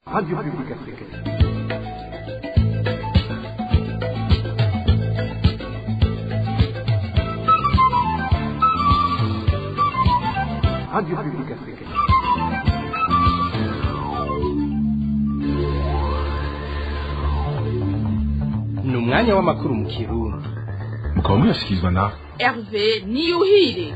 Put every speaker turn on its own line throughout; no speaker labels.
Radio Publique Africaine. Radio Publique Africaine.
Ni umwanya w'amakuru mu Kirundi.
Mukaba muyashyikirizwa na
Hervé Niyuhire.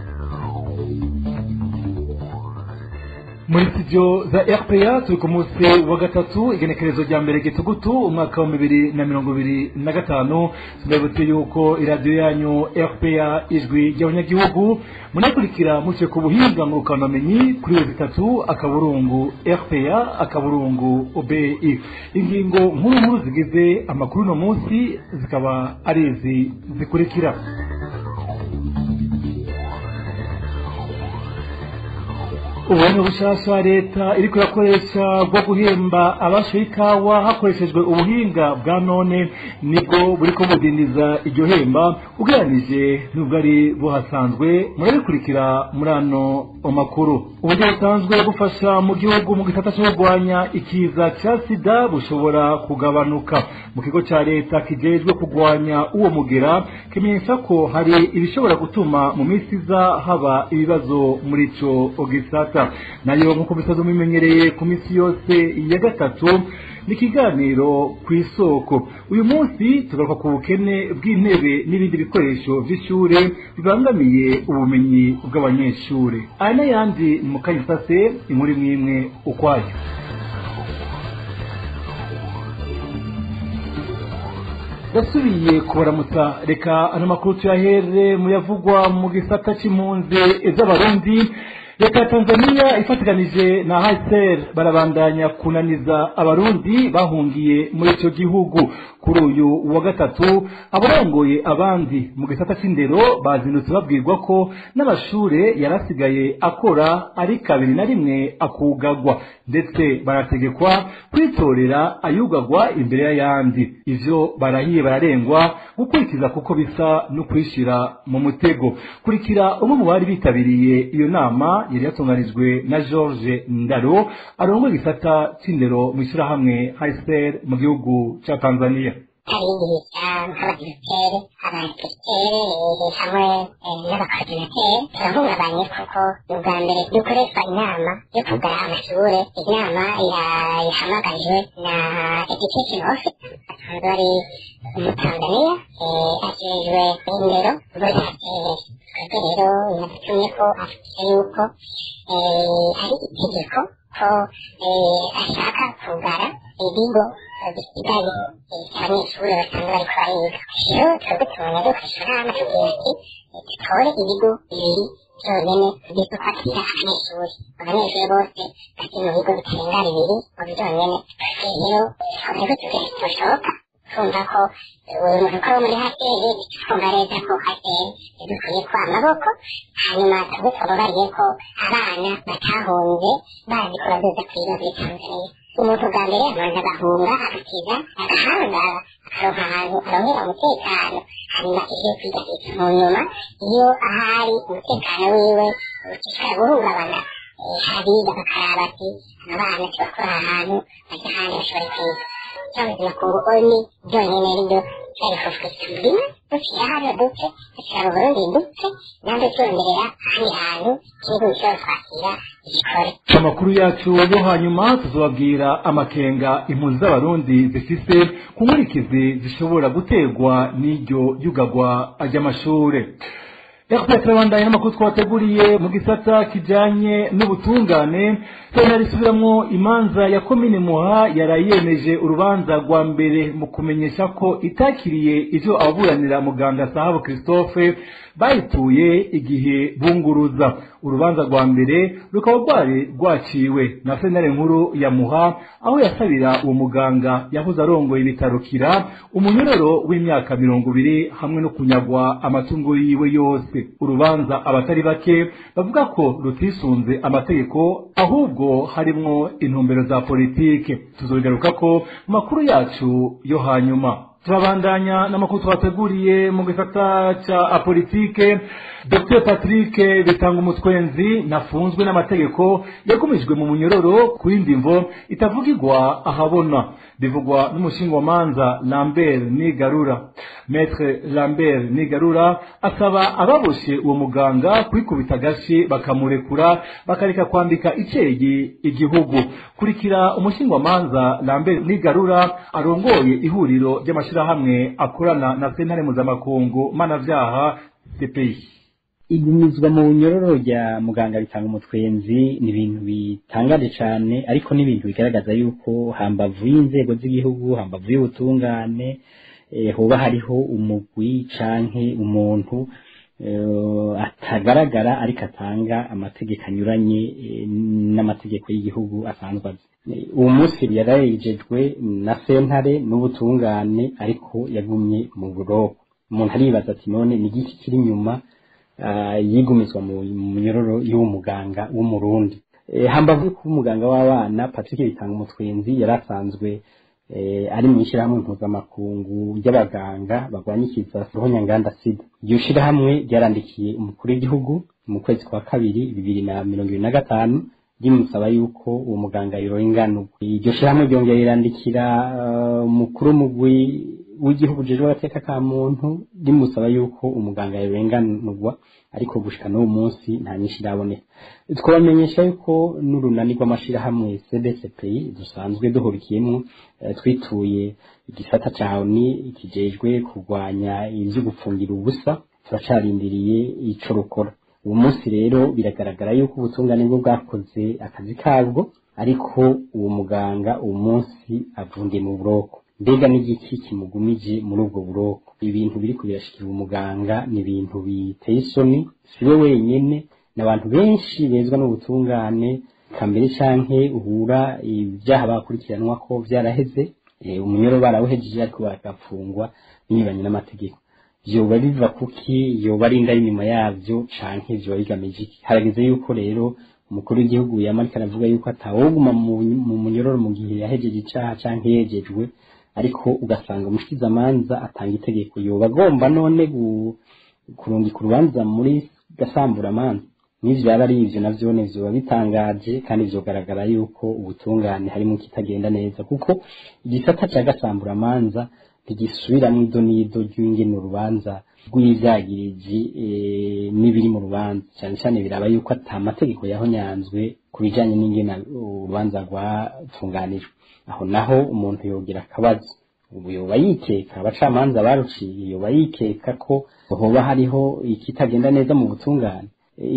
Muri studio za RPA turi ku munsi wa gatatu, igenekerezo rya mbere gitugutu umwaka wa 2025. Tunabutse yuko iradiyo yanyu RPA, Ijwi ry'Abanyagihugu, munakurikira muce ku buhinga ngurukanabumenyi kuri w3.rpa.obi. Ingingo nkuru nkuru zigize amakuru uno munsi zikaba ari izi zikurikira: Ubuhinga bushasha leta iriko irakoresha bwo guhemba abashoye ikawa hakoreshejwe ubuhinga bwa none nibwo buriko budindiza iryo hemba ugereranije n'ubwo ari buhasanzwe. Murabikurikira muri ano makuru. Uburyo busanzwe bufasha mu gihugu mu gisata cyo kurwanya ikiza ca sida bushobora kugabanuka. Mu kigo ca leta kijejwe kurwanya uwo mugera kimenyesha ko hari ibishobora gutuma mu minsi iza haba ibibazo muri ico gisata. Nayo nk'uko bisanzwe mubimenyereye, ku minsi yose ya gatatu ni ikiganiro Ku Isoko. Uyu munsi tugaruka ku bukene bw'intebe n'ibindi bikoresho vy'ishure bibangamiye ubumenyi bw'abanyeshure. Aya n'ayandi ni mu kanyisase, inkuru imwe imwe ukwayo. Ndasubiye kubaramutsa. Reka ano makuru tuyahere muyavugwa mu gisata c'impunzi z'Abarundi. Leta ya Tanzania ifatikanije na HCR barabandanya kunaniza Abarundi bahungiye muri ico gihugu. Kuri uyu wa gatatu, abarongoye abandi mu gisata c'indero bazindutse babwirwa ko n'amashure yarasigaye akora ari kabiri na rimwe akugagwa, ndetse barategekwa kwitorera ayugagwa imbere y'ayandi. Ivyo barahiye bararengwa gukurikiza kuko bisa no kwishira mu mutego. Kurikira umwe mu bari bitabiriye iyo nama yari yatunganijwe na George Ndaro, arongoye igisata c'indero mu ishirahamwe HCR mu gihugu ca Tanzania.
Abigisha nk'abadiregiteri, abainspekiteri hamwe n'abakorodinateri turahungabanye, kuko ni ubwa mbere dukoreshwa inama yo kugara amashure. Inama yahamagajwe na education officer asanzwe ari Umutanzaniya, ajejwe indero muri HCR. Twebwe rero yadutumye ko afise yuko hari itegeko ko ashaka kugara ibigo bisigaye abanyeshuri basanzwe bariko bariga. Rero twebwe tubona dukoresha inama, tubwira ati dutore ibigo bibiri vyonyene bizo kwakira abanyeshuri, abanyeshuri bose bari mu bigo bitarenga bibiri ngo vyonyene. Twebwe rero twebwe tubwira ati toshoka twumva ko uyu muntu ko muri HCR, twumva neza ko HCR dukwiye kwa amaboko. Hanyuma twebwe twababariye ko abana batahunze bazi ko bazoza kwiga muri Tanzania. Umuntu bwa mbere abanza agahunga, agakiza agahanga, akaronka ahantu aronkera umutekano, hanyuma iyo kwiga biga mu nyuma. Iyo ahari umutekano wiwe ushishikara guhungabana, abiga bakaraba ati aba bana tubakura ahantu baja ahandi bashobore kwiga. Cyangwa makungu oni byonyine aribyo cyari murima dushyira hano dupfe, dushyira mu Burundi dupfe, natwe turonderera ahandi hantu igihugu gishobora kwakira igikore.
Amakuru yacu yo hanyuma tuzobabwira amakenga impunzi z'Abarundi zifise ku nkurikizi zishobora guterwa n'iryo yugagwa ry'amashure. RPA turabandanya n'amakuru twateguriye mu gisata kijanye n'ubutungane. Sentare isubiramwo imanza ya komine Muha yaraye yemeje urubanza rwa mbere mu kumenyesha ko itakiriye ivyo ababuranira muganga Sahabu Christophe bayituye igihe bunguruza. Urubanza rwa mbere rukaba rwari rwaciwe na sentare nkuru ya Muha, aho yasabira uwo muganga yahoze arongoye ibitaro Kira umunyororo w'imyaka 20 hamwe no kunyagwa amatungo yiwe yose. Urubanza abatari bake bavuga ko rutisunze amategeko, ahubwo harimwo intumbero za politike. Tuzobigaruka ko mu makuru yacu yo hanyuma. Turabandanya n'amakuru twateguriye mu gisata ca politike. Dr Patrick Bitanga Umutwenzi nafunzwe n'amategeko, yagumijwe mu munyororo ku yindi mvo itavugirwa ahabona, bivugwa n'umushingwamanza Lambert Nigarura. Maître Lambert Nigarura asaba ababoshe uwo muganga kwikubita agashi bakamurekura, bakareka kwambika icegi igihugu. Kurikira umushingwamanza Lambert Nigarura arongoye ihuriro ry'amashirahamwe akorana na sentare mpuzamakungu mpanavyaha CPI.
Igumizwa mu nyororo rya muganga Bitanga Umutwenzi ni ibintu bitangaje cyane, ariko ni ibintu bigaragaza yuko hambavu y'inzego z'igihugu, hambavu y'ubutungane, hoba hariho umugwi canke umuntu atagaragara ariko atanga amategeko anyuranye n'amategeko y'igihugu asanzwe azi. Uwo munsi yarayejejwe na sentare n'ubutungane, ariko yagumye mu buroko. Umuntu aribaza ati none ni igiki kiri inyuma yigumizwa mu munyororo y'uwo muganga w'Umurundi? Hambavu kuba umuganga w'abana, Patrick Bitanga Umutwenzi yari asanzwe ari mu ishyirahamwe mpuzamakungu ry'abaganga barwanya ikiza ruhonyanganda sida. Iryo shyirahamwe ryarandikiye umukuru w'igihugu mu kwezi kwa kabiri 2025 rimusaba yuko uwo muganga yorenganurwa. Iryo shyirahamwe ryongera rirandikira umukuru w'umugwi w'igihugu ujejwe agateka ka muntu rimusaba yuko umuganga yorenganurwa, ariko gushika n'uwo munsi nta nyinshi iraboneka. Twabamenyesha yuko n'urunani rw'amashirahamwe CBCPI dusanzwe duhurikiyemwo twituye igisata ca ONU kijejwe kurwanya ivyo gupfungira ubusa, turacarindiriye ico rukora. Uwo munsi rero biragaragara yuko ubutungane bwo bwakoze akazi kabwo, ariko uwo muganga uwo munsi avundiye mu buroko. Mbega n'igiki kimugumije muri ubwo buroko? Ibintu biriko birashikira umuganga ni ibintu biteye isoni. Siwe wenyene, n'abantu benshi bezwa n'ubutungane kambere canke uhura ibyaha bakurikiranwa ko vyaraheze, umunyoro barawuhejeje, ariko bagapfungwa binyuranye n'amategeko. Vyoba biva kuki? Yoba ari inda inyuma yavyo canke vyoba bigamije iki? Harageze yuko rero umukuru w'igihugu yamarika aravuga yuko atawoguma mu munyororo mu gihe yahejeje icaha canke yejejwe, ariko ugasanga umushikizamanza atanga itegeko. Yoba agomba none kurungika urubanza muri gasamburamanza? N'ivyo yaba ari ivyo navyo vyoba bitangaje, kandi vyogaragara yuko ubutungane harimo kitagenda neza, kuko igisata ca gasamburamanza ntigisubiramwo idonido ry'ingene urubanza rw'ivyagiriji n'ibiri mu rubanza. Cane cane biraba yuko ata mategeko yahonyanzwe ku bijanye n'ingene urubanza rwatunganijwe. Aho naho umuntu yogira akabazo, ubu yoba yikeka abacamanza baruciye, yoba yikeka ko hoba hariho ikitagenda neza mu butungane.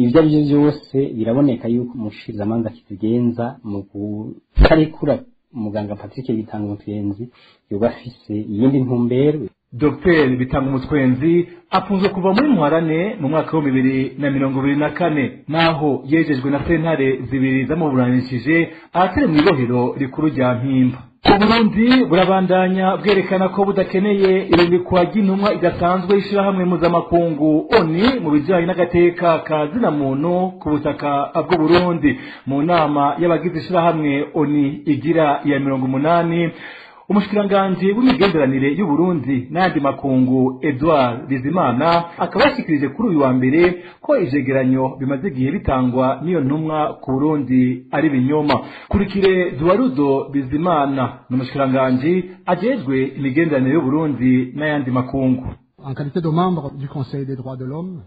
Ivyo ari byo byose biraboneka yuko umushikizamanza kizigenza mu kutarekura muganga Patrick Bitanga Umutwenzi yoba afise iyindi ntumbero.
Dr Bitanga Umutwenzi afunzwe kuva muri ntwarane mu mwaka wa 2024, naho yejejwe na sentare zibiri zamuburanishije ahatari mu ibohero rikuru rya Mpimba. Uburundi burabandanya bwerekana ko budakeneye irungikwa ry'intumwa idasanzwe y'ishirahamwe mpuzamakungu ONU mu bijanye n'agateka ka zina muntu ku butaka bw'Uburundi. Mu nama y'abagize ishirahamwe ONU igira iya 80, umushikiranganji w'imigenderanire y'Uburundi n'ayandi makungu Edouard Bizimana akaba yashikirije kuri uyu wa mbere ko ivyegeranyo bimaze igihe bitangwa n'iyo ntumwa ku Burundi ari binyoma. Kurikire Eduardo Bizimana ni umushikiranganji ajejwe imigenderanire y'Uburundi n'ayandi makungu.
En qualité de membre du Conseil des droits de l'homme,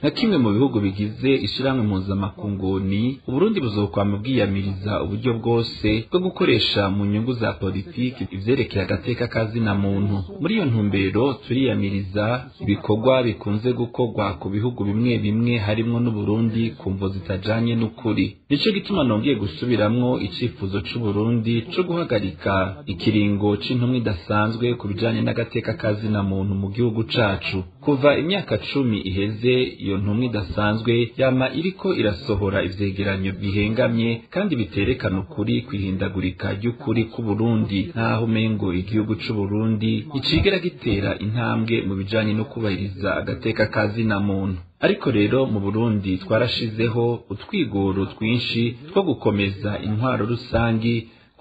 nka kimwe mu bihugu bigize ishirahamwe mpuzamakungu ni Uburundi buzokwama bwiyamiriza uburyo bwose bwo gukoresha mu nyungu za politiki ivyerekeye agateka ka zina muntu. Muri iyo ntumbero turiyamiriza ibikorwa bikunze gukorwa ku bihugu bimwe bimwe harimwo n'Uburundi ku mvo zitajanye n'ukuri. Nico gituma nongeye gusubiramwo icifuzo c'Uburundi co guhagarika ikiringo c'intumwa idasanzwe ku bijanye n'agateka ka zina muntu mu gihugu cacu. Kuva imyaka 10 iheze iyo ntumwa idasanzwe yama iriko irasohora ivyegeranyo bihengamye kandi biterekana ukuri kwihindagurika ry'ukuri k'Uburundi, nkaho umengo igihugu c'Uburundi icigera gitera intambwe mu bijanye no kubahiriza agateka ka zina muntu. Ariko rero mu Burundi twarashizeho utwigoro twinshi two gukomeza intwaro rusangi,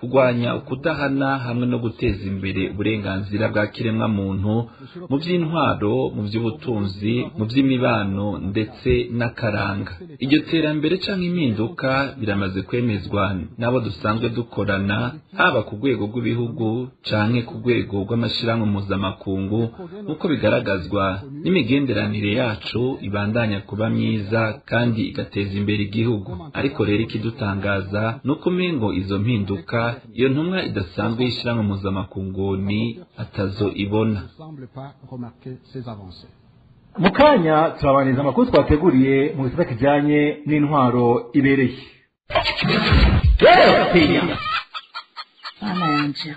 kurwanya ukudahana hamwe no guteza imbere uburenganzira bwa kiremwa muntu mu by'intwaro, mu by'ubutunzi, mu by'imibano ndetse n'akaranga. Iryo terambere canke impinduka biramaze kwemezwa n'abo dusanzwe dukorana, haba ku rwego rw'ibihugu canke ku rwego rw'amashirahamwe mpuzamakungu, nk'uko bigaragazwa n'imigenderanire yacu ibandanya kuba myiza kandi igateza imbere igihugu. Ariko rero ikidutangaza nuko umengo izo mpinduka iyo ntumwa idasanzwe y'ishirahamwe mpuzamakungu ni atazo ibona.
Mu kanya turabaniriza amakuru twateguriye mu gisata kijanye n'intwaro ibereye.
Mwana yanje,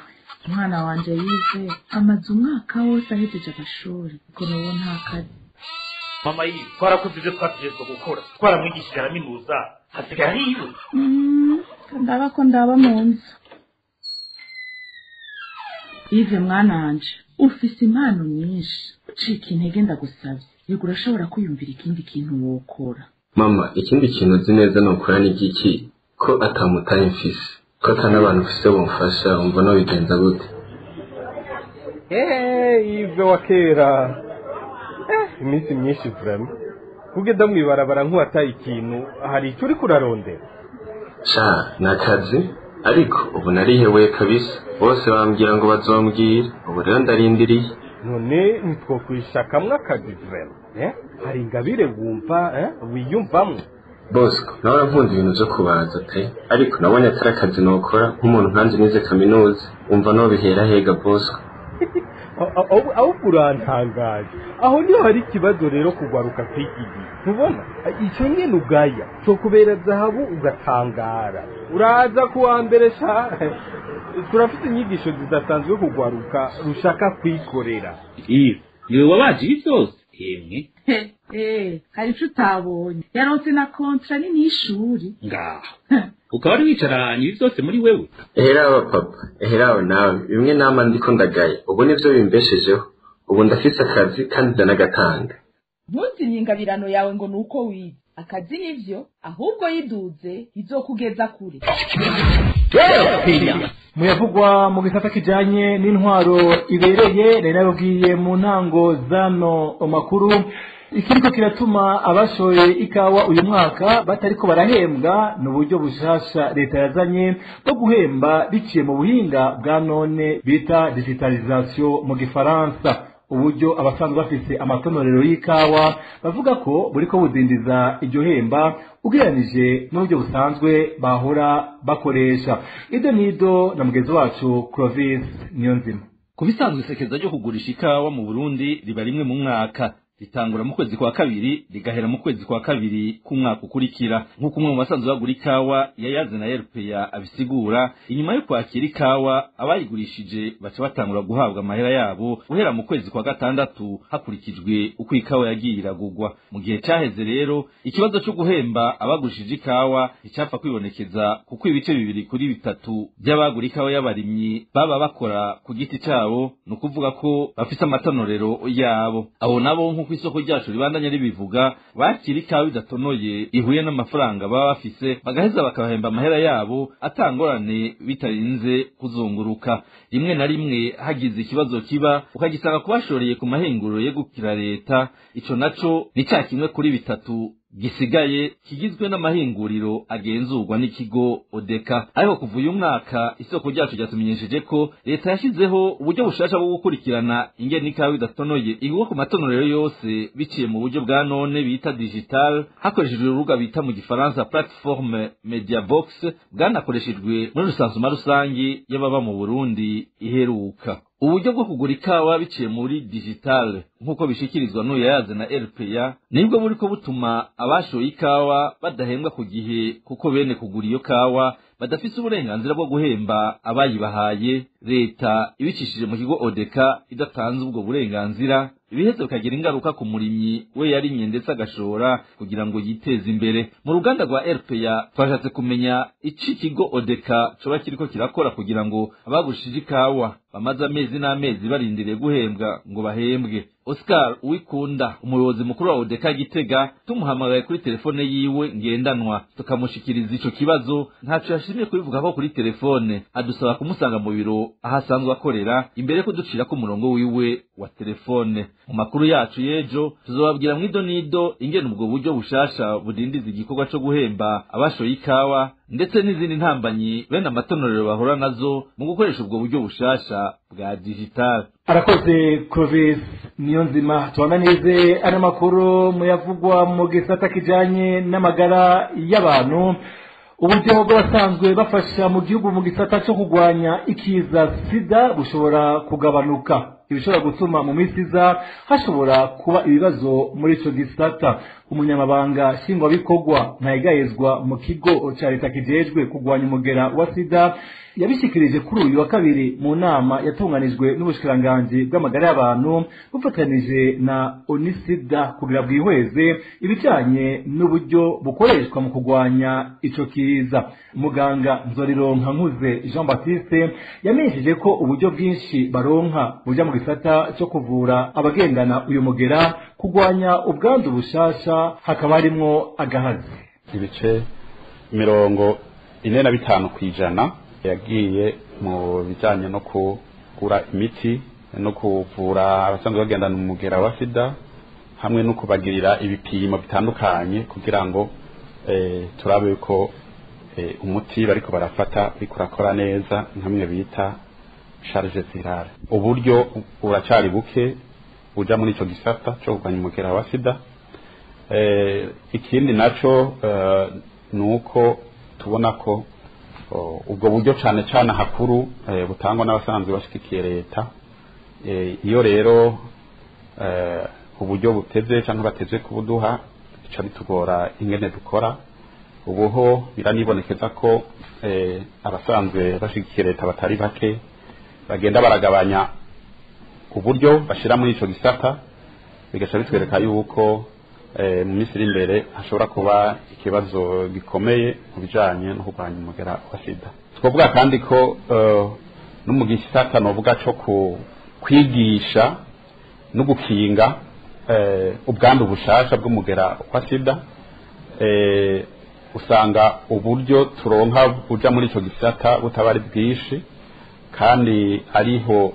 umwana wanje yize amaze umwaka wose ahejeje amashuri, ariko n'ubu nta kazi.
Mama yiwe twarakoze ibyo twategerezwa gukora, twaramwigishije araminuza, hasigaye ari iwe.
Ndaba ko ndaba mu nzu. Ive mwana wanje, ufise impano nyinshi, ucika intege ndagusabye, yego urashobora kwiyumvira ikindi kintu wokora.
Mama, ikindi kintu uzi neza nokora ni igiki ko atamutaye mfise, ko ata n'abantu mfise bomfasha, umva nobigenza gute?
Ive wa kera, iminsi myinshi vraiment, kugenda mw'ibarabara nk'uwataye ikintu, hari icyo uriko urarondera?
Sha, ni akazi, ariko ubu nariheweye kabisa, bose bambwira ngo bazombwira, ubu rero ndarindiriye.
None ntitwokwishakamwo akazi vraiment, hari ingabire wumva wiyumvamwo?
Bosco, nawe urankunda ibintu vyo kubaza pe, ariko nabonye atari akazi nokora nk'umuntu nkanje nize kaminuza, umva nobihera hega Bosco.
Ahubwo urantangaje, aho niho hari ikibazo rero kugwaruka kw'iki gihe, ntubona ico nyene ugaya cokubera zahabu ugatangara. Uraza kuwa mbere sha, turafite inyigisho zidasanzwe kugwaruka rushaka kwikorera.
Iyo niwe wabaje ibi vyose emwe?
Hari ico utabonye, yaronse na kontra nini y'ishuri.
Ngaho ukaba wari wicaranye ibi vyose muri wewe?
Eherawe papa, eherawe nawe, bimwe nama ndiko ndagaye, ubu nivyo bimbeshejeho, ubu ndafise akazi kandi ndanagatanga.
Ntuzinye ingabirano yawe ngo nuko wize, akazi nivyo, ahubwo yiduze izokugeza kure.
Muyavugwa mu gisata kijanye n'intwaro ibereye, nari nababwiye mu ntango zano makuru, ikiriko kiratuma abashoye ikawa uyu mwaka batariko barahembwa ni uburyo bushasha leta yazanye bwo guhemba biciye mu buhinga bwa none bita digitalisation mu gifaransa. Uburyo abasanzwe bafise amatonorero y'ikawa bavuga ko buriko budindiza iryo hemba ugereranije n'uburyo busanzwe bahora bakoresha. Ido nido na mugenzi wacu Clovis Niyonzima.
Ku bisanzwe isekeza ryo kugurisha ikawa mu Burundi riba rimwe mu mwaka, ritangura mu kwezi kwa kabiri rigahera mu kwezi kwa kabiri k'umwaka ukurikira. Nk'uko umwe mu basanzwe bagura ikawa yayaze na RPA abisigura, inyuma yo kwakira ikawa abayigurishije baca batangura guhabwa amahera yabo guhera mu kwezi kwa gatandatu hakurikijwe uko ikawa yagiye iragugwa. Mu gihe caheze rero ikibazo cyo guhemba abagurishije ikawa nticapfa kwibonekeza, kuko ibice 2 kuri 3 by'abagura ikawa y'abarimyi baba bakora ku giti cabo, ni ukuvuga ko bafise amatonorero yabo. Abo nabo nk'uko isoko ryacu ribandanya ribivuga, bakira ikawa idatonoye ihuye n'amafaranga baba bafise, bagaheza bakabahemba amahera yabo atangorane bitarinze kuzunguruka. Rimwe na rimwe hagize ikibazo kiba ukagisanga kubashoreye ku mahinguriro yegukira leta, ico naco ni ca 1 kuri 3 gisigaye kigizwe n'amahinguriro agenzurwa n'ikigo Odeka. Ariko kuva uyu mwaka isoko ryacu ryatumenyesheje ko leta yashizeho uburyo bushasha bwo gukurikirana ingene ikawa idatonoye igurwa ku matonorero yose biciye mu buryo bwa none bita digital, hakoreshejwe urubuga bita mu gifaransa platforme Mediabox, bwanakoreshejwe muri rusansuma rusangi y'ababa mu Burundi iheruka. Uburyo bwo kugura ikawa biciye muri digital nk'uko bishikirizwa n'uyayaze na RPA nibwo buriko butuma abashoye ikawa badahembwa ku gihe, kuko bene kugura iyo kawa badafise uburenganzira bwo guhemba abayibahaye. Leta ibicishije mu kigo Odeka idatanze ubwo burenganzira, Ibiheze bikagira ingaruka ku murimyi we yarimye ndetse agashora kugira ngo yiteze imbere. Mu ruganda rwa RPA twashatse kumenya ici kigo Odeka coba kiriko kirakora kugira ngo abagushije ikawa bamaze amezi n'amezi barindiriye guhembwa ngo bahembwe. Oscar Uwikunda, umuyobozi mukuru wa Odeka Gitega, tumuhamagaye kuri telefone yiwe ngendanwa tukamushikiriza ico kibazo, ntaco yashimye kubivugako kuri telefone, adusaba kumusanga mu biro aho asanzwe akorera imbere ko ducira ku murongo wiwe wa telefone. Mu makuru yacu y'ejo tuzobabwira mwidonido ingene ubwo buryo bushasha budindiza igikorwa co guhemba abashoye ikawa ndetse n'izindi ntambanyi bene amatonorero bahora nazo mu gukoresha ubwo buryo bushasha bwa digital.
Arakoze Clovis Niyonzima. Tubandanize ano makuru muyavugwa mu gisata kijanye n'amagara y'abantu. Uburyo bw'abasanzwe bafasha mu gihugu mu gisata cyo kurwanya ikiza sida bushobora kugabanuka, ibishobora gutuma mu minsi iza hashobora kuba ibibazo muri ico gisata. Umunyamabanga nshingwabikorwa ntayegayezwa mu kigo ca leta kijejwe kurwanya umugera wa sida yabishikirije kuri uyu wa kabiri mu nama yatunganijwe n'ubushikiranganji bw'amagara y'abantu bufatanije na Onisida kugira bwihweze ibijanye n'uburyo bukoreshwa mu kurwanya ico kiza. Muganga Nzorironka Nkuze Jean Baptiste yamenyesheje ko uburyo bwinshi baronka buja mu gisata cyo kuvura abagendana uyu mugera, kurwanya ubwandu bushasha hakaba harimwo agahazi.
Ibice 45% yagiye mu bijanye no kugura imiti no kuvura abasanzwe bagendana umugera wa sida, hamwe no kubagirira ibipimo bitandukanye kugira ngo turabe ko umuti bariko barafata uriko urakora neza, nkamwe bita charge virale. Uburyo buracari buke buja muri ico gisata cyo kurwanya umugera wa sida. Ikindi naco nuko tubona ko ubwo buryo cane cane hakuru butangwa n'abasanzwe bashigikiye leta. Iyo rero uburyo buteze canke bateze kubuduha bica bitugora ingene dukora. Ubuho biranibonekeza ko abasanzwe bashigikiye leta batari bake bagenda baragabanya uburyo bashira muri ico gisata, bigaca bitwereka yuko mu minsi iri imbere hashobora kuba ikibazo gikomeye mu bijanye no kurwanya umugera wa sida. Twovuga kandi ko no mu gisata novuga co kwigisha no gukinga ubwandu bushasha bw'umugera wa sida, usanga uburyo turonka buja muri ico gisata butaba ari bwinshi, kandi ariho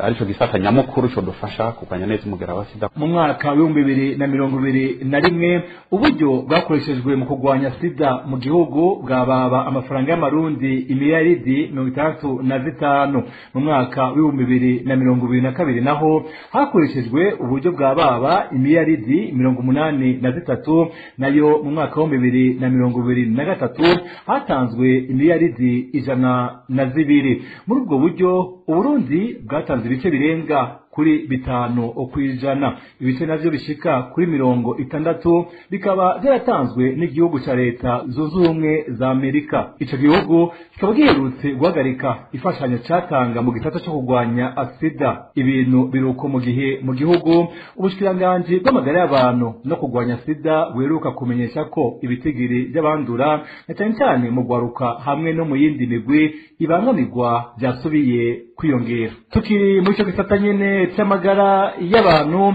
arico gisata nyamukuru cyo dufasha kurwanya neza umugera wa sida.
Mu mwaka wa 2021 uburyo bwakoreshejwe mu kurwanya sida mu gihugu bwababa amafaranga y'amarundi imiliyaridi 65. Mu mwaka wa 2022 naho hakoreshejwe uburyo bwababa imiliyaridi 83, nayo mu mwaka wa 2023 hatanzwe imiliyaridi 102. Muri ubwo buryo Uburundi bwatanze ibice birenga kuri 5%, ibice navyo bishika kuri 60 bikaba byaratanzwe n'igihugu ca leta zunze ubumwe za Amerika. Ico gihugu kikaba giherutse guhagarika ifashanyo catanga mu gisata cyo kurwanya sida. Ibintu biruko mu gihe mu gihugu ubushikiranganji bw'amagara y'abantu no kurwanya sida buheruka kumenyesha ko ibitigiri by'abandura na cyane cyane mu gwaruka hamwe no mu yindi migwi ibangamirwa byasubiye kwiyongera. Tukiri muri ico gisata nyene cy'amagara y'abantu,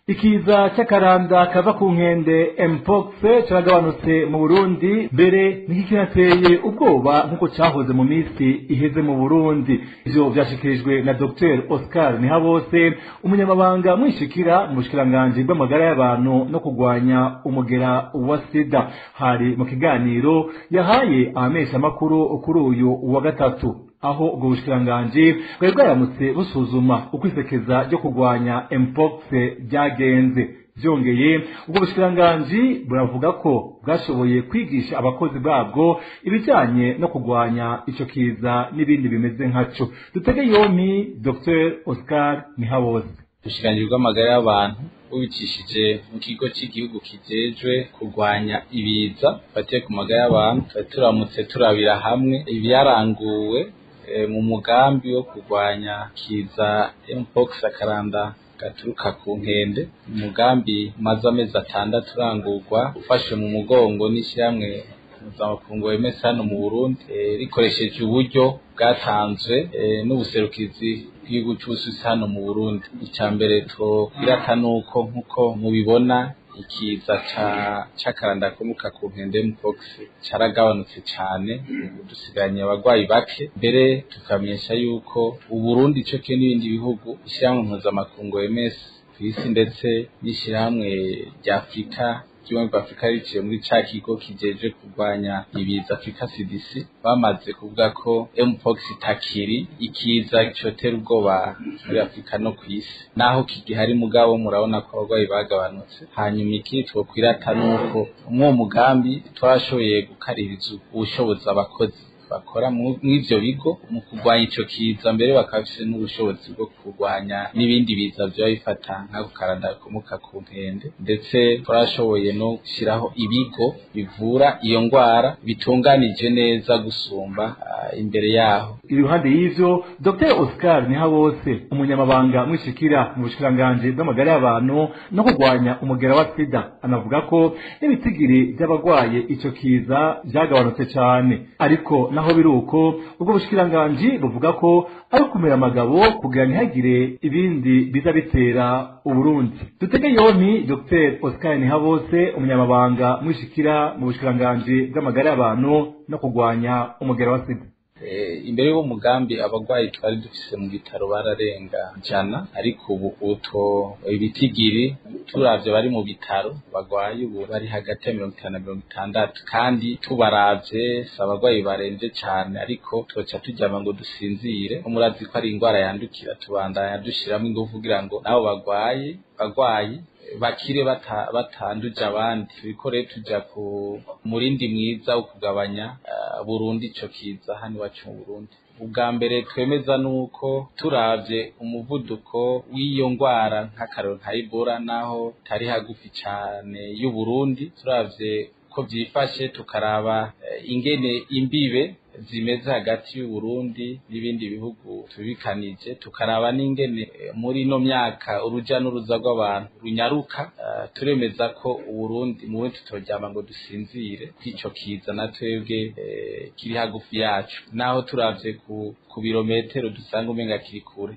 ikiza cy'akaranda kava ku nkende mpox caragabanutse mu Burundi, mbere ntikikinateye ubwoba nk'uko cyahoze mu minsi iheze mu Burundi. Ivyo vyashikirijwe na Dr Oscar Nihabose, umunyamabanga mwishikira mu bushikiranganji bw'amagara y'abantu no kurwanya umugera wa sida. Hari mu kiganiro yahaye abamenyeshamakuru kuri uyu wa gatatu, aho ubwo bushikiranganji bwari bwaramutse busuzuma uko isekeza ryo kurwanya mpox ryagenze. Byongeye ubwo bushikiranganji buravuga ko bwashoboye kwigisha abakozi babwo ibijyanye no kurwanya ico kiza n'ibindi bimeze nkaco. Dutege yompi Dr Oscar Nihabose.
Ubushikiranganji bw'amagara y'abantu bubicishije mu kigo cy'igihugu kijejwe kurwanya ibiza bifatiye ku magara y'abantu, turamutse turabira hamwe ibyaranguwe mu mugambi wo kurwanya kiza mpox akaranda gaturuka ku nkende. Umugambi umaze amezi 6 urangurwa ufashe mu mugongo n'ishyirahamwe mpuzamakungu OMS hano mu Burundi, rikoresheje uburyo bwatanzwe n'ubuserukizi bw'igihugu c'Ubusuwisi hano mu Burundi. Ica mbere twokwirata nuko nkuko mubibona ikiza c'akaranda gakomoka ku nkende mpox caragabanutse cane, dusigaranye abagwayi bake. Mbere tukamenyesha yuko Uburundi co kimwe n'ibindi bihugu, ishyirahamwe mpuzamakungu OMS kw'isi ndetse n'ishyirahamwe rya Afurika ry'ubumwe bwa Afurika riciye muri ca kigo kijeje kurwanya ibiza Africa CDC, bamaze kuvuga ko mpox itakiri ikiza cotera ubwoba muri Afurika no kw'isi, naho kigihari mugabo murabona ko abagwayi bagabanutse. Hanyuma ikindi twokwirata nuko mw'uwo mugambi twashoboye gukaririza ubushobozi abakozi bakora mw'ivyo bigo mu kurwanya ico kiza, mbere bakaba bafise n'ubushobozi bwo kurwanya n'ibindi biza vyoba bifata nk'ako karanda gakomoka ku nkende. Ndetse twarashoboye no gushiraho ibigo bivura iyo ngwara bitunganije neza gusumba imbere yaho.
Iruhande y'ivyo, Dr Oscar Nihabose, umunyamabanga mwishikira mu bushikiranganji bw'amagara y'abantu no kurwanya umugera wa sida, anavuga ko n'ibitigiri by'abagwaye ico kiza vyagabanutse cane. Ariko naho biruko, ubwo bushikiranganji buvuga ko ari kumera amagabo kugira ntihagire ibindi biza bitera Uburundi. Dutege yompi Dr Oscar Nihabose, umunyamabanga mwishikira mu bushikiranganji bw'amagara y'abantu no kurwanya umugera wa sida.
Imbere y'uwo mugambi abagwayi twari dufise mu bitaro bararenga 100, ariko ubu uto ibitigiri turavye bari mu bitaro bagwaye ubu bari hagati ya 50 na 60, kandi tubaravye si abagwayi baremvye cane, ariko twoca turyama ngo dusinzire. Murazi ko ari ingwara yandukira, tubandanya dushiramwo ingufu kugira ngo nabo bagwayi bakire batanduje abandi. Turiko rero tuja ku murindi mwiza wo kugabanya Burundi ico kiza hano iwacu mu Burundi. Ubwa mbere twemeza nuko turavye umuvuduko w'iyo ngwara nk'akarero nka Ebola, naho tari hagufi cane y'u Burundi, turavye ko vyifashe tukaraba ingene imbibe zimeze hagati y'u Burundi n'ibindi bihugu tubikanije, tukaraba n'ingene muri ino myaka uruja n'uruza rw'abantu runyaruka, turemeza ko Uburundi mu Burundi tutoryama ngo dusinzire kw'ico kiza na twebwe kiri hagufi yacu, naho turavye ku birometero dusanga umenga kiri kure.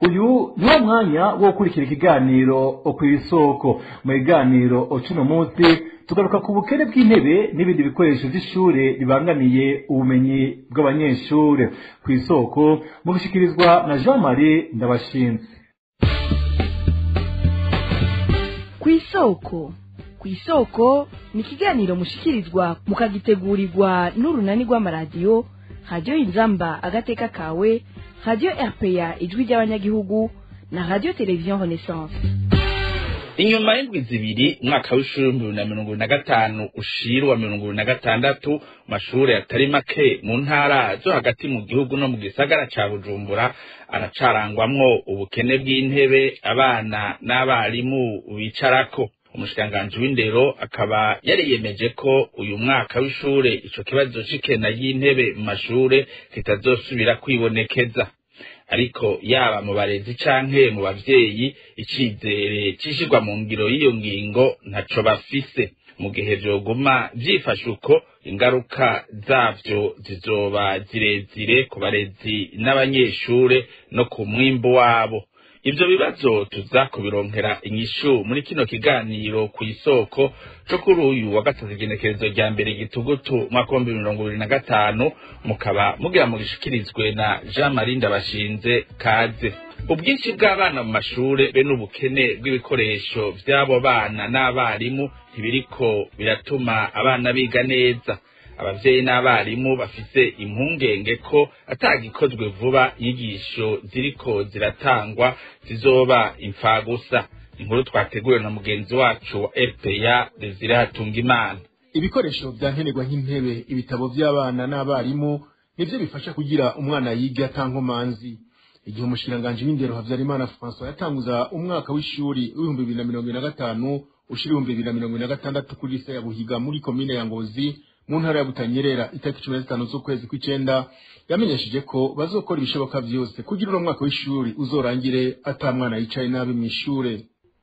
Uyu ni wo mwanya wo gukurikira ikiganiro kw'isoko. Mu kiganiro c'uno munsi tugaruka ku bukene bw'intebe n'ibindi bikoresho by'ishure bibangamiye ubumenyi bw'abanyeshure. Kw'isoko mu gushikirizwa na Jean Marie Ndabashinze.
Kw'isoko, kw'isoko ni ikiganiro mushikirizwa mukagitegurirwa n'urunani rw'amaradiyo Radio Inzamba agateka kawe, Radio RPA ijwi ry'abanyagihugu na Radio Television Renaissance.
Inyuma y'indwi zibiri umwaka w'ishuri 2025 ushira wa 2026, mashure atari make mu ntara zo hagati mu gihugu no mu gisagara ca Bujumbura aracarangwamwo ubukene bw'intebe abana n'abarimu bicarako. Umushikiranganji w'indero akaba yariyemeje ko uyu mwaka w'ishure ico kibazo c'ikena y'intebe mu mashure kitazosubira kwibonekeza. Ariko yaba mu barezi canke mu bavyeyi, icizere cishirwa mu ngiro y'iyo ngingo ntaco bafise. Mu gihe vyoguma vyifashe uko, ingaruka zavyo zizoba zirezire ku barezi n'abanyeshure no ku mwimbu wabo. Ivyo bibazo tuza kubironkera inyishu muri kino kiganiro kw'isoko co kuri uyu wa gatatu, igenekerezo rya 1 gitugutu mwaka wa 2025, mukaba mugira mugishikirizwe na Jean Marie Ndabashinze. Kaze. Ubwinshi bw'abana mu mashure be n'ubukene bw'ibikoresho vy'abo bana n'abarimu ntibiriko biratuma abana biga neza. Abavyeyi n'abarimu bafise impungenge ko atagikozwe vuba inyigisho ziriko ziratangwa zizoba imfagusa. Inkuru twateguwe na mugenzi wacu wa RPA Desire Hatungimana.
Ibikoresho vya nkenerwa nk'intebe, ibitabo vy'abana n'abarimu nivyo bifasha kugira umwana yiga atankomanzi. Igihe umushikiranganji w'indero Havyarimana François yatanguza umwaka w'ishuri w'2025 ushira 2026 kuri lycée ya Buhiga muri komine ya Ngozi mu ntara ya Butanyerera itariki 15 z'ukwezi kw'icenda, yamenyesheje ko bazokora ibishoboka vyose kugira uno mwaka w'ishuri uzorangire ata mwana yicaye nabi mw'ishure.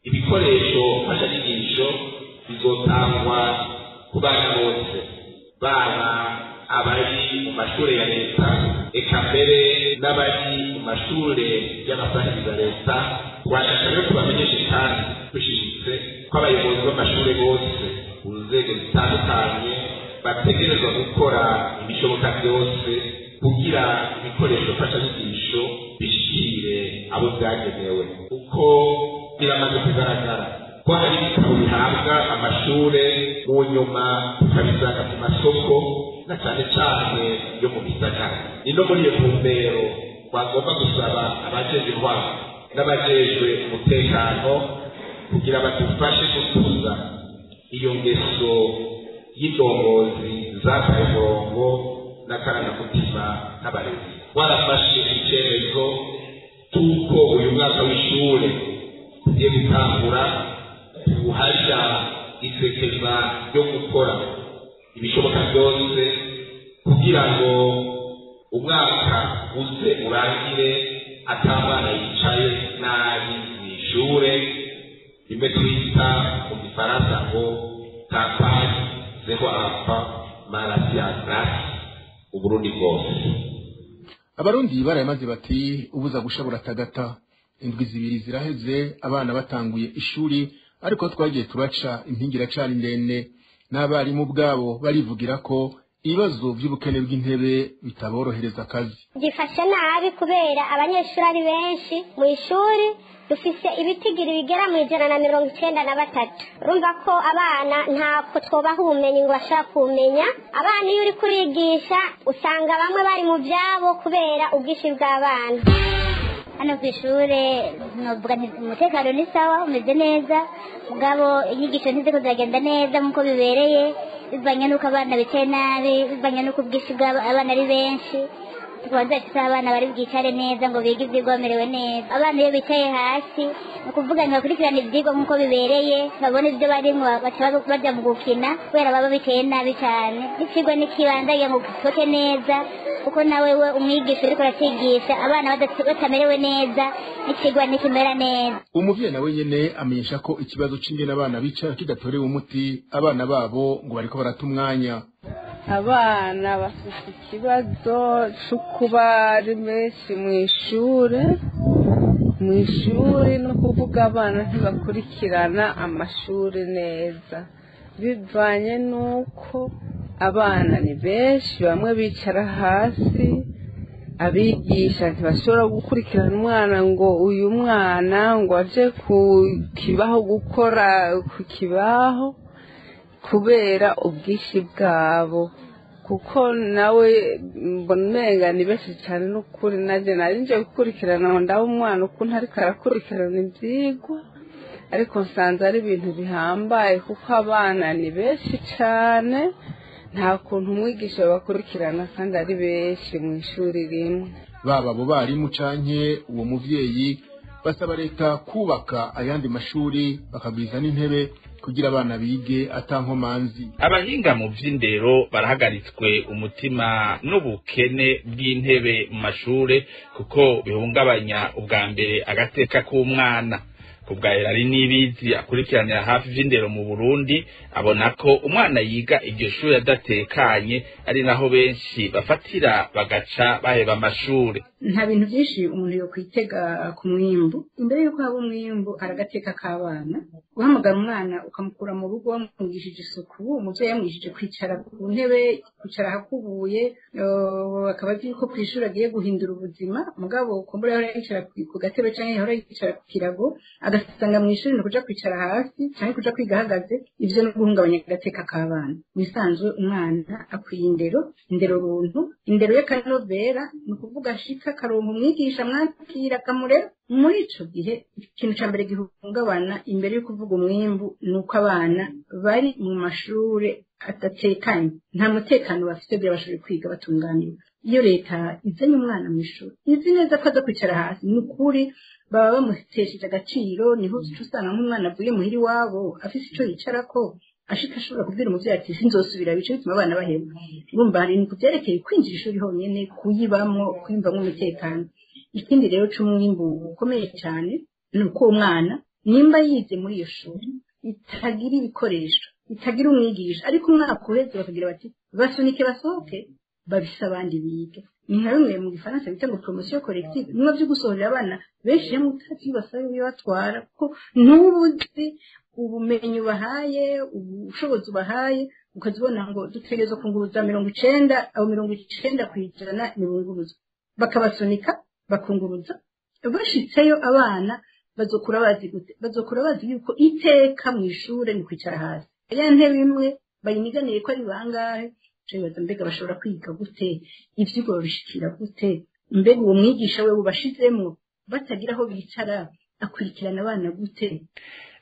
Ibikoresho mfashanyigisho bizotangwa ku bana bose, baba abari mu mashure ya leta eka mbere n'abari mu mashure y'abasahiriza leta. Twashaka rero tubamenyeshe kandi dushimitse ko abayobozi b'amashure bose mu nzego zitandukanye bategerezwa gukora ibishoboka byose kugira ibikoresho mfashanyigisho bishikire abo byagenewe, kuko biramaze kugaragara ko hari ibitabo bihabwa amashure mu nyuma tukabisanga ku masoko na cyane cyane yo mu bisagara. Ni no muri iyo ntumbero twagomba gusaba abajejwe intwaro n'abajejwe umutekano kugira badufashe gutuza iyo ngeso y'indongozi zataye umurongo n'akarangamutima k'abarezi. Twarafashe icyemezo cy'uko uyu mwaka w'ishure tugiye gutangura tuwuharira isekeza ryo gukora ibishoboka byose kugira ngo umwaka uze urangire ata mwana yicaye nabi mw'ishure, rimwe twita mu gifaransa ngo kampani zero enfant maladie grace Uburundi bwose.
Abarundi barayamaze bati ubuza gushabura tagata. Indwi zibiri ziraheze abana batanguye ishuri, ariko twagiye turaca impingi iracari ndende, n'abarimu ubwabo barivugira ko ibibazo by'ubukene bw'intebe bitaborohereza akazi.
Gifashe nabi kubera abanyeshuri ari benshi mu ishuri, dufise ibitigiri bigera mu 193. Urumva ko abana ntako twobaha ubumenyi ngo bashobora kumenya. Abana iyo uri kurigisha usanga bamwe bari mu byabo kubera ubwinshi bw'abana.
Hano ku ishure novuga nti umutekano ni sawa, umeze neza, mugabo inyigisho ntiziko ziragenda neza nk'uko bibereye, bivanye n'uko abana bicaye nabi, bivanye n'uko ubwinshi bw'abana ari benshi. Tukaba tudafise abana bari bwicare neza ngo bige ivyigwa bamerewe neza. Abana iyo bicaye hasi ni ukuvuga ntibakurikirana ivyigwa nk'uko bibereye, babona ivyo barimwo baca baja mu gukina kubera baba bicaye nabi cane. N'icigwa ntikibandaye ngo gisoke neza, kuko nawe we umwigisha uriko uracigisha abana batamerewe neza, n'icigwa ntikimera neza.
Umuvyeyi nawe nyene amenyesha ko ikibazo c'ingene abana bicara kidatorewe umuti, abana babo ngo bariko barata umwanya.
Abana bafite ikibazo cyo kuba ari benshi mw'ishure, mw'ishuri no kuvuga abana ntibakurikirana amashuri neza, bivanye n'uko abana ni benshi, bamwe bicara hasi, abigisha ntibashobora gukurikirana umwana ngo uyu mwana ngo aje ku kibaho gukora ku kibaho kubera ubwinshi bwabo, kuko nawe mbona umenga ni benshi cyane. N'ukuri nanjye nari nje gukurikirana ngo ndabe umwana ukuntu ariko arakurikirana ibyigwa, ariko nsanze ari ibintu bihambaye kuko abana ni benshi cyane, nta kuntu umwigisha bakurikirana kandi ari benshi mu ishuri rimwe.
Baba abo barimu canke uwo muvyeyi basaba leta kubaka ayandi mashuri bakagwiza n'intebe kugira abana bige atankomanzi.
Abahinga mu vy'indero barahagaritswe umutima n'ubukene bw'intebe mu mashure, kuko bihungabanya ubwa mbere agateka k'umwana. Kubwa Erari Nibizi akurikiranira hafi vy'indero mu Burundi, abona ko umwana yiga iryo shuri adatekanye, ari naho benshi bafatira bagaca baheba amashure.
Nta bintu byinshi umuntu yo kwitega ku mwimbu. Imbere yuko haba umwimbu aragateka k'abana. Guhamagara umwana ukamukura mu rugo wamwigishije isuku, umuvyeyi yamwigishije kwicara ku ntebe, kwicara ahakubuye, akaba azi yuko kw'ishuri agiye guhindura ubuzima, mugabo kumbura yahora yicara ku gatebe canke yahora yicara ku kirago, agasanga mw'ishuri ni ukuja kwicara hasi canke kuja kwiga ahagaze. Ivyo ni guhungabanya agateka k'abana. Mu bisanzwe umwana akwiye indero, indero runtu, indero y'akanovera, ni ukuvuga ashika akaronka umwigisha mwakira akamurera. Muri ico gihe ikintu ca mbere gihungabana imbere yo kuvuga umwimbu ni uko abana bari mu mashure adatekanye, nta mutekano bafite kugira bashobore kwiga batunganiwe. Iyo leta izanye umwana mu ishuri izi neza ko aza kwicara hasi, ni ukuri baba bamutesheje agaciro. Niho uca usanga nk'umwana avuye muhira iwabo afise ico yicarako, Ashika ashobora kubwira umuvyeyi ati sinzosubira, bice bituma abana bahema. Urumva hari ku vyerekeye kwinjira ishuri honyene, kuyibamwo, kwiyumvamwo umutekano. Ikindi rero c'umwimbu ukomeye cyane ni uko umwana nimba yize muri iyo shuri itagira ibikoresho, itagira umwigisha, ariko umwaka uheze bakagira bati basunike basohoke babise abandi bige. Ni nka bimwe mu gifaransa bita ngo promotion collective, bimwe vyo gusohorera abana benshi hamwe utazi basaba iyo batwara, kuko ntubuzi ubumenyi ubahaye, ubushobozi ubahaye, ukazibona ngo dutegerezwa kunguruza 90, abo 90% nibunguruzwa, bakabasunika bakunguruza. Bashitseyo abana bazokura bazi gute? Bazokura bazi yuko iteka mu ishure ni kwicara hasi, ya ntebe imwe bayiniganiye ko ari bangahe. Bibaza mbega bashobora kwiga gute, ivyigwa babishikira gute, mbega uwo mwigisha we bubashizemwo batagira aho bicara akurikirana abana gute?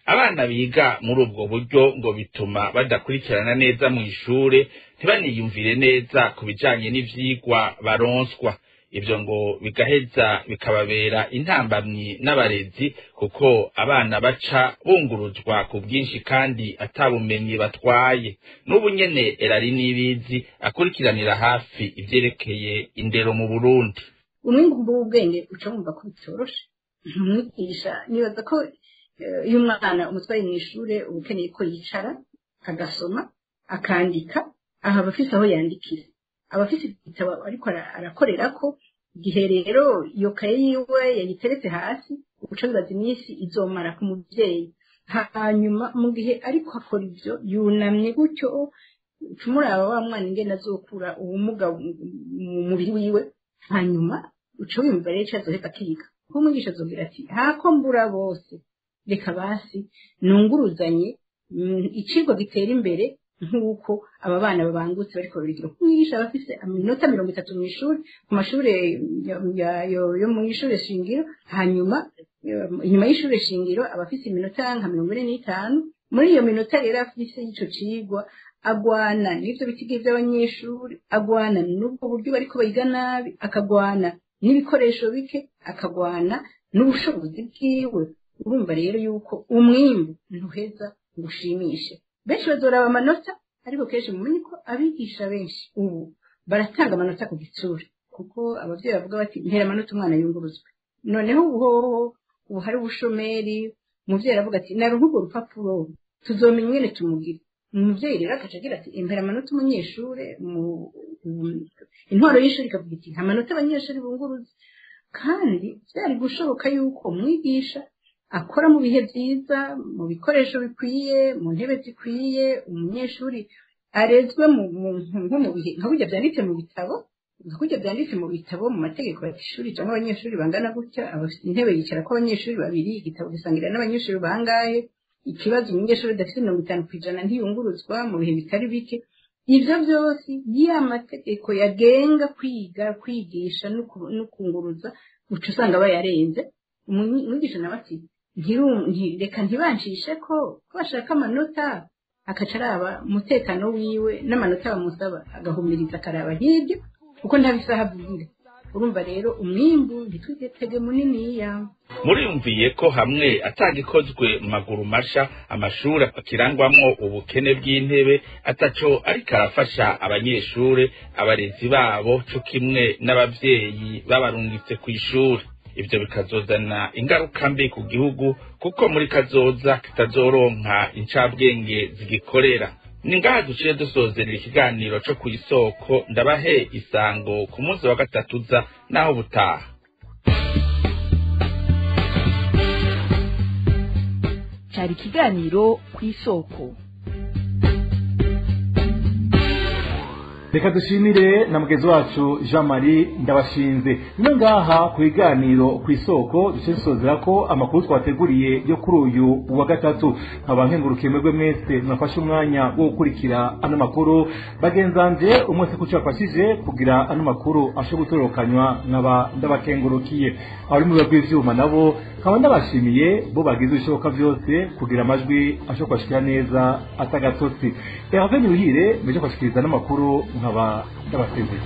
Abana biga muri ubwo buryo ngo bituma badakurikirana neza mu ishure, ntibaniyumvire neza ku bijanye n'ivyigwa baronswa. Ibyo ngo bigaheza bikababera intambamyi n'abarezi, kuko abana baca bunguruzwa ku bwinshi kandi atabumenyi batwaye. N'ubu nyene Erari Nibizi akurikiranira hafi ivyerekeye indero mu Burundi.
Umwimbu w'ubwenge uca wumva ko bitoroshe. Umwigisha nibaza ko iyo umwana umutwaye mw'ishure uba ukeneye ko yicara agasoma akandika, aha aba afise aho yandikira, aba afise igitabo ariko arakorerako. Igihe rero iyo kaye yiwe yayiteretse hasi, uca wibaza iminsi izomara ku muvyeyi. Hanyuma mu gihe ariko akora ivyo yunamye gutyo, uca umuraba wa mwana ingene azokura ubumuga mu mubiri wiwe. Hanyuma uca wiyumva rero ico azoheza akiga, kuko umwigisha azogira ati hako mbura bose, reka basi nunguruzanye icigwa gitera imbere nk'uko aba bana babangutse bariko barigira. Umwigisha aba afise iminota 30 mw'ishuri, ku mashure yo mw'ishure shingiro. Hanyuma inyuma y'ishure shingiro aba afise iminota nka 45. Muri iyo minota rero afise y'ico cigwa agwana n'ivyo bitigi vy'abanyeshuri, agwana n'ubwo buryo bariko bayiga nabi, akagwana n'ibikoresho bike, akagwana n'ubushobozi bwiwe. Urumva rero yuko umwimbu ntuheza ngo ushimishe. Benshi bazoraba amanota, ariko kenshi mumenye ko abigisha benshi ubu baratanga amanota ku gitsure, kuko abavyeyi bavuga bati mpera amanota umwana yunguruzwe. Noneho ubuhoho ubu hari ubushomeri, umuvyeyi aravuga ati naronka urwo rupapuro tuzomenya ingene tumugira. Umuvyeyi rero akaca agira ati impera amanota umunyeshure. Intwaro y'ishuri ikavuga iti amanota abanyeshuri bunguruze. Kandi vyari gushoboka yuko umwigisha akora mu bihe vyiza, mu bikoresho bikwiye, mu ntebe zikwiye, umunyeshuri arezwe nko mu bihe nka burya vyanditse mu bitabo, nka kurya vyanditse mu bitabo mu mategeko y'ishuri, cyangwa abanyeshuri bangana gutya, abafite intebe yicara ko abanyeshuri babiri, igitabo gisangira n'abanyeshuri bangahe, ikibazo umunyeshuri adafite 50% ntiyunguruzwa mu bihe bitari bike. Ivyo vyose ya mategeko yagenga kwiga, kwigisha no kunguruza, uca usanga bayarenze. Umwigisha nawe ati reka ntibancishe ko bashaka amanota, akaca araba umutekano wiwe n'amanota bamusaba, agahumiriza akaraba hirya, kuko nta bisaha avugira. Urumva rero umwimbu ntitwitege muniniya.
Muriyumviye ko hamwe atagikozwe mu maguru masha, amashuri akirangwamwo ubukene bw'intebe ataco ariko arafasha abanyeshure, abarezi babo co kimwe n'abavyeyi babarungitse kw'ishure. Ivyo bikazozana ingaruka mbi ku gihugu, kuko muri kazoza kitazoronka incabwenge zigikorera. Ni ngaha duciye dusozerera ikiganiro co kw'isoko. Ndabahe isango ku munsi wa gatatu uza naho butaha.
Cari ikiganiro kw'isoko.
Reka dushimire na mugenzi wacu Jean Marie Ndabashinze. Nino ngaha ku biganiro ku isoko duce dusozera ko amakuru twateguriye yo kuri uyu wa gatatu. Nkaba nkengurukiye mwebwe mwese mwafashe umwanya wo gukurikira ano makuru. Bagenzanje umwe wese kuco yafashije kugira ano makuru ashobore gutorokanywa, nkaba ndabakengurukiye. Abari mu biro bw'ivyuma nabo nkaba ndabashimiye, bo bagize ibishoboka byose kugira amajwi ashobora kubashikira neza atagatotsi. Hervé Niyuhire meje kubashikiriza n'amakuru, nkaba ndabasezeye.